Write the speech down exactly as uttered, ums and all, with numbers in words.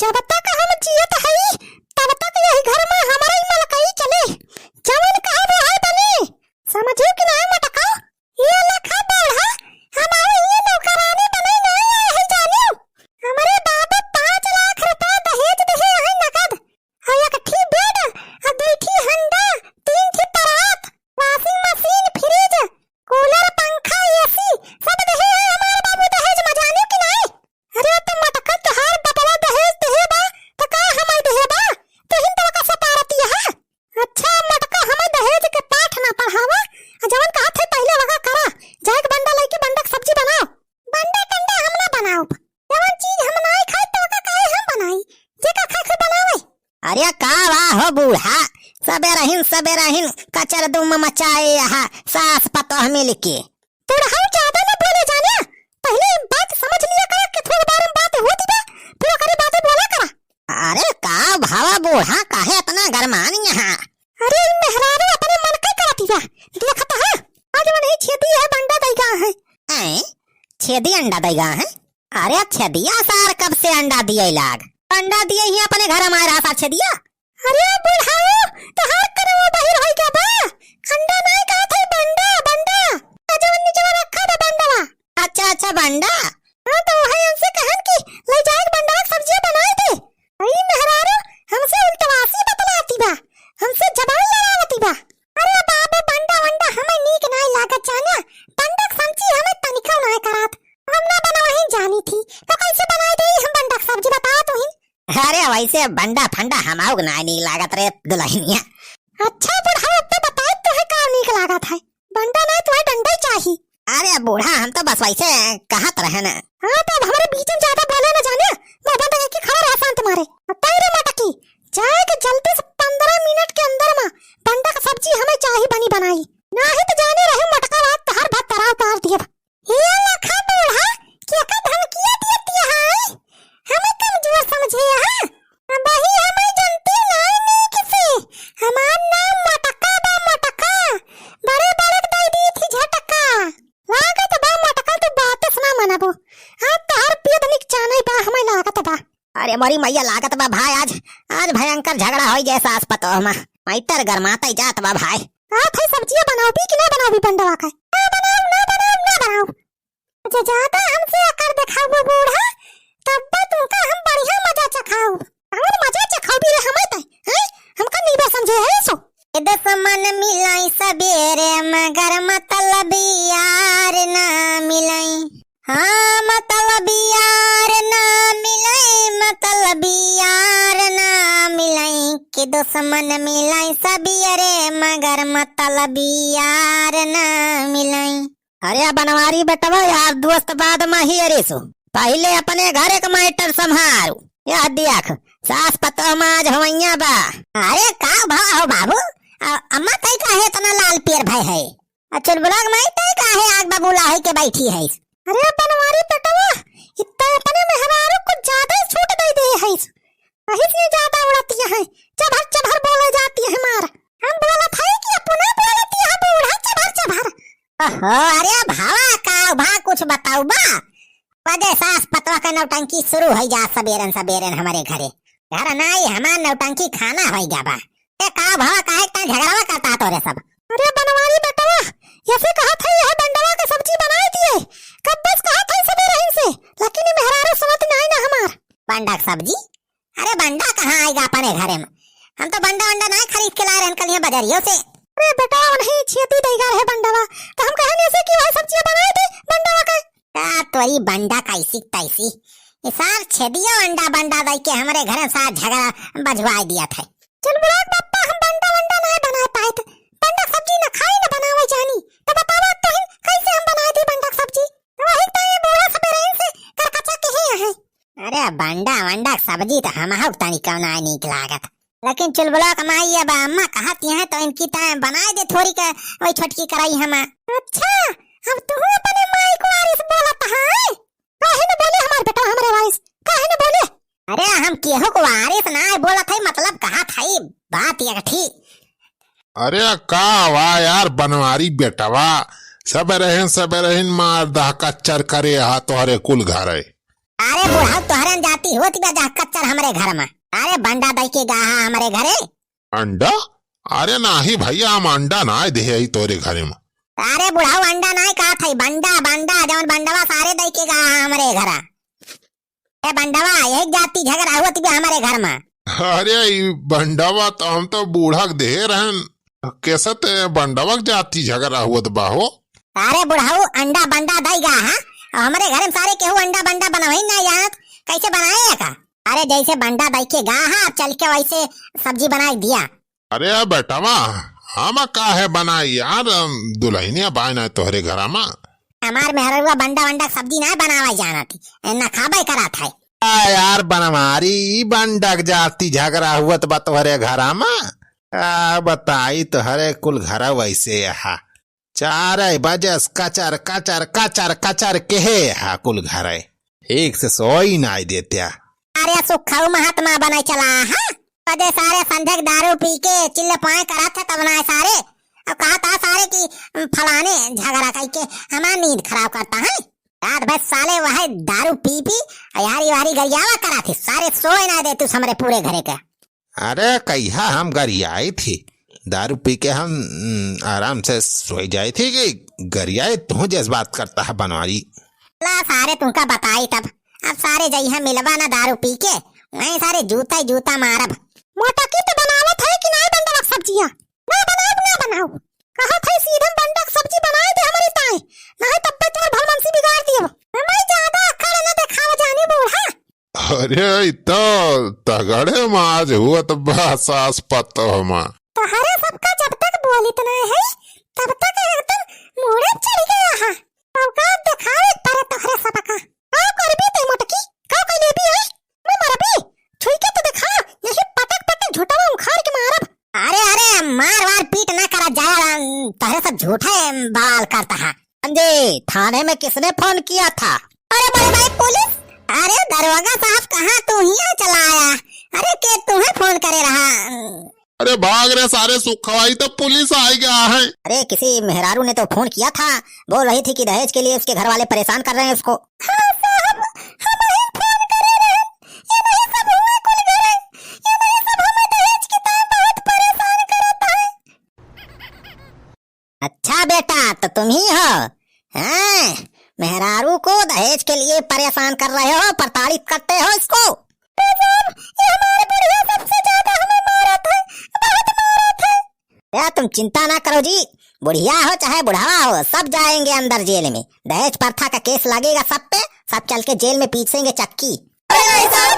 जब तक हम जियत हई, तब तक यही घर मा हमरे ही मलकई चले। जवन कहब वही बने। समझिउ कि नाहीं मोटका? ए लखा बूढ़ा, हम अउ इहे नौकरानी बने नाहीं आए हई जानिउ। हमरे बाबू पाँच लाख रुपया दहेज दिहे हई नगद। अउ एक ठी बेड, अउ दुइ ठी हंडा, तीन ठी परात, washing machine, fridge, cooler, पंखा, AC, सब दिहे हई हमार बाबू दहेज मा, जानिउ कि नाहीं? अरे तो मोटका तोहार बबवा दहेज दिहे बा, त का हमइ दिहे बा? तुहिन तो ओका सपारती है। अच्छा मोटका, हमइ दहेज के पाठ ना पढ़ावा, अ जवन कहत है पहिले वका करा। जाइके बंडा लइके बंडा के सब्जी बनाउ। बंडा टंडा हम ना बनाउब, जवन चीज हम नाहीं खाई त ओका काहे हम बनाई, जेका खाए के बनावे। अरे का बा हो बूढ़ा, सबेरहिन सबेरहिन कचर दुम मचाए यहाँ सास पतोह मिलके। बुढ़ऊ ज्यादा ना बोले जाने, पहिले बात समझ लिया करा, केथुआ के बारे में बात होती बा, फिर ओकरे बादे बोला करा। अरे का भवा बूढ़ा, काहे इतना गरमानी है? अरे ई मेहरारू अपने मन के करती बा, देखत है, आज वनही छेदी है बंडा दइगा है। हैं? छेदी अंडा दइगा है? अरे छेदिया सार कब से अंडा दिए लाग? अंडा दिए ही अपने घर में रहा सार छेदिया। अरे बुढ़ऊ, तोहार कनवा बहिर होइ गया बा। अंडा नाहीं कहत है, बंडा, बंडा। आ जवन निचवा रखा बा बंडवा। अच्छा, अच्छा, बंडा। हाँ, तो वही हमसे कहन कि ले जाए बंडवा के सब्जिया बनाई दे। अई मेहरारू, हमसे उल्टवासी बतलाती बा, हमसे जबान लड़ावती बा। अरे बाबू, बंडा वंडा हमें नीक नाहीं लागत जाना, बंडा के सब्जी हमें तनिको नाहीं करात। हम ना बनावही जानी थी, तो कैसे बनाई दे हम बंडा के सब्जी, बताओ तुहिन। अरे वैसे बंडा फंडा हमाउक नाहीं नीक लागत रे दुलहिनिया। अच्छा बुढ़ऊ, अब तो बताए तोहे का नीक लागत है, बंडा नाहीं तोहे डंडा ही चाही। अरे बूढ़ा, हम तो बस वैसे कहत रहे न। हाँ, तो अब हमरे बीच में ज्यादा बोले न जाने, मुँह बंद करके खड़ा रहा शांत मारे। अब तैरे मटकी, जाए के जल्दी से पन्द्रह मिनट के अंदर मा बंडा का सब्जी हमें चाही बनी बनाई, नाहीं तो जाने रहे मटका रात तोहार भतरा उतार दिए। ए लखा बूढ़ा, केका धमकिया देती है? हमें कमजोर समझे है? अबही हमें जनती नाई नीक से। हमार नाम मोटका बा, मोटका। बड़े बड़े के दे दी थी झटका। लागत बा मोटका, तू बात से ना मनबो। हाँ, तोहर पेट निक चानई बा, हमें लागत बा। अरे मोरी मैया, लागत बा भाई, आज, आज भयंकर झगड़ा होइ जाए सास पतोह मा। मैटर गरमाते जात बा भाई। आप है सब्जिया बनाउबी कि ना बनाउबी बंडवा का? ना बनाउब, ना बनाउब, ना बनाउब। अच्छा, ज्यादा हमसे अकड़ देखाउबो बूढ़ा, तब तुमका हम बढ़िया मजा चखाउब। कौन मजा चखाउबी रे हमें तै, हैं? हमका नीबर समझे है सो। ए दुश्मन मिलाई सबेरे मगर मतलब यार ना मिलाई। हाँ, मतलब यार ना मिलाई, मतलब यार ना मिलाई, कि दुश्मन मिलाई सबेरे मगर मतलब यार ना मिलाई। अरे बनवारी बेटवा, यार दोस्त बाद मा ही अरे सो, पहिले अपने घर के मैटर संभारू। यह देख, सास पतोह मा आज हवैया बा। अरे का भा हो बाबू, अ-, अम्मा तई काहे इतना लाल पीर भय है? अ चुलबुला के माई तई काहे आग बबूला होई के बैठी है? अरे बनवारी बेटवा, इतना अपने मेहरारू कुछ ज्यादा ही छूट दे दे है। अहिस ने ज्यादा उड़ती है, चभर चभर बोले जाती है मार। हम बोलत है कि अपने बोलती है बूढ़ा चभर चभर। ओहो, अरे भावा का भा कुछ बताउबा? वजह सास पतवा का नौटंकी शुरू होइ जा सबेरन सबेरन हमरे घरे। घर नाई हमार नौटंकी खाना होइ गया बा। ए का भावा काहे इतना झगड़ावा करता तोरे सब? अरे बनवारी बेटवा, ऐसे कहत है यह बंडवा के सब्जी बनाई दिए। कब बस कहत है सबेरहिन से, लेकिन ई मेहरारू सुनत नाई ना हमार। बंडा के सब्जी? अरे बंडा कहाँ आइगा अपने घरे मा? हम तो बंडा वंडा नाई खरीद के लाए रहन कल यहाँ बजरियो से। अरे बेटा, वनही छेदी दइगा रहे बंडवा, तो हम कहन ऐसे कि वह सब्जिया बनाई दे बंडवा के। का तोरी बंडा कैसी तैसी, ये सार छेदिया अंडा बंडा दई के हमरे घरे सार झगड़ा बजवाई दिया था। चुलबुला के बप्पा, हम बंडा वंडा नाई बनाए पाइत, बंडा सब्जी न खाई न बनावे जानी, तो बतावा तोहिन कैसे हम बनाए दी बंडा सब्जी? वही तो ये बूढ़ा सबेरहिन से करकचा के ही है। अरे बंडा वंडा के सब्जी तो हमहू के तनी कौना नीक लागत, लेकिन चुलबुला के माई अब अम्मा कहत हैं तो इनकी तो बनाए दे थोड़ी के वही छोटकी कराई हम। अच्छा, अब तू अपने माई को आरिस बोलत है? काहे न बोले हमार बेटा हमरे वारिस? काहे न बोले? अरे हम केहू को वारिस ना बोलत है, मतलब कहत है बात एक ठी। अरे का वा यार बनवारी बेटवा, सबेरहिन सबेरहिन मार दह कच्चर करे हा तोहरे कुल घरे। अरे बुढ़ऊ, तोहरे न जाति होत बा जा कच्चर हमरे घर मा। अरे बंडा दइ के गा हा हमरे घरे। अंडा? अरे नाही भइया, हम अंडा नाहीं देहे आई तोरे घरे मा। अरे बुढ़ऊ, अंडा नाहीं कहत हई, बंडा, बंडा, जउन बंडवा सारे दइ के गा हा हमरे घरा। ए बंडवा, यही जाति झगड़ा होत बा हमरे घर मा। अरे ई बंडवा तो हम तो बूढ़ा के देहे रहन, कैसे ते बंडवा के जाति झगड़ा होत बा हो? अरे बुढ़ऊ, अंडा बंडा दइ गा हा, अउ हमरे घर मा सारे केहू अंडा बंडा बनवइ नाहीं जानत, कैसे बनाए का? अरे जैसे बंडा दइ के गा हा, अब चल के वैसे सब्जी बनाइ दिया। अरे बेटवा, हम काहे बनाई यार, दुलहिनिया बाय ना तोहरे घरा मा। हमार मेहररुआ बंडा वंडा के सब्जी नाहीं बनावइ जानत ही, ना खाबइ करत है। आ यार बनवारी, ई बंडा के जाति झगड़ा होत बा तोहरे घरा मा। आ बताई तोहरे कुल घरा वैसे हा। चारइ बजे से कचर, कचर, कचर, कचर केहे हा कुल घरे। ठीक से सोई नाहीं देत्या। अरे सुखऊ महात्मा बनइ चला हा। कदे सारे संझे के दारू पी के चिल्लपाए करत है तब ना सारे। अब कहत हा सारे कि फलाने झगड़ा कइ के हमार नींद खराब करत है। रात भर साले वह दारू पी पी यारी वारी गरियावा करत है। सारे सोए नाहीं देतुस हमरे पूरे घरे के। अरे कहिया हम गरियाइत ही, दारू पी के हम, उम, आराम से सोई जाइत ही कि गरियाइत तू जस बात करत हा बनवारी। ला सारे तुमका बताई तब, अब सारे जइहा मिलबा ना दारू पी के, वहीं सारे जूता ही जूता मारब। मोटकी तो बनावत है कि नाहीं बंडवा के सब्जिया? ना बनाउब, ना बनाउब। कहत है सीधे बंडा के सब्जी बनाइ दे हमरी ताई, नाहीं तब्बे तोर भलमनसी बिगाड़ दियब। हमें ज्यादा अकड़ न देखावा जानी बूढ़ा। अरे, ई तो तगड़े माज होत बा सास पतोह मा। तोहरे सबका जब तक बोलित नाहीं है, तब तक एकदम मूड़े चढ़ गया है। औकात देखावे परे तोहरे सबका। का करबी ते मोटकी? का कइ लेबी है? मैं मरबी? छुई के तो देखा, यही पटक पटक झोंटवा उखाड़ के मारब। अरे, अरे, मार वार पीट ना करा जाए, तोहरे सब झूठे बवाल करत हा। हाँ जी, थाने में किसने फोन किया था? अरे बड़े भाई पुलिस, अरे दरोगा साहब कहाँ तू हियाँ चला आया? अरे के तुहे फोन करे रहा? अरे भाग रे सारे सुखवाई, तो पुलिस आइ गया है। अरे किसी मेहरारू ने तो फोन किया था, बोल रही थी कि दहेज के लिए उसके घर वाले परेशान कर रहे हैं उसको। हाँ साहब, हम ही फोन करे रहे, ये नहीं सब हुए कुल घरे, ये नहीं सब हमें दहेज की तार बहुत परेशान करत है। अच्छा बेटा, तो तुम ही हो? हैं? मेहरारू को दहेज के लिए परेशान कर रहे हो, प्रताड़ित करते हो इसको? ये हमारे बुढ़िया सबसे ज्यादा हमें मारत है, बहुत मारत है। या तुम चिंता ना करो जी, बुढ़िया हो चाहे बुढ़ावा हो, सब जाएंगे अंदर जेल में। दहेज प्रथा का केस लगेगा सब पे, सब चल के जेल में पीसेंगे चक्की। अरे भाई साहब,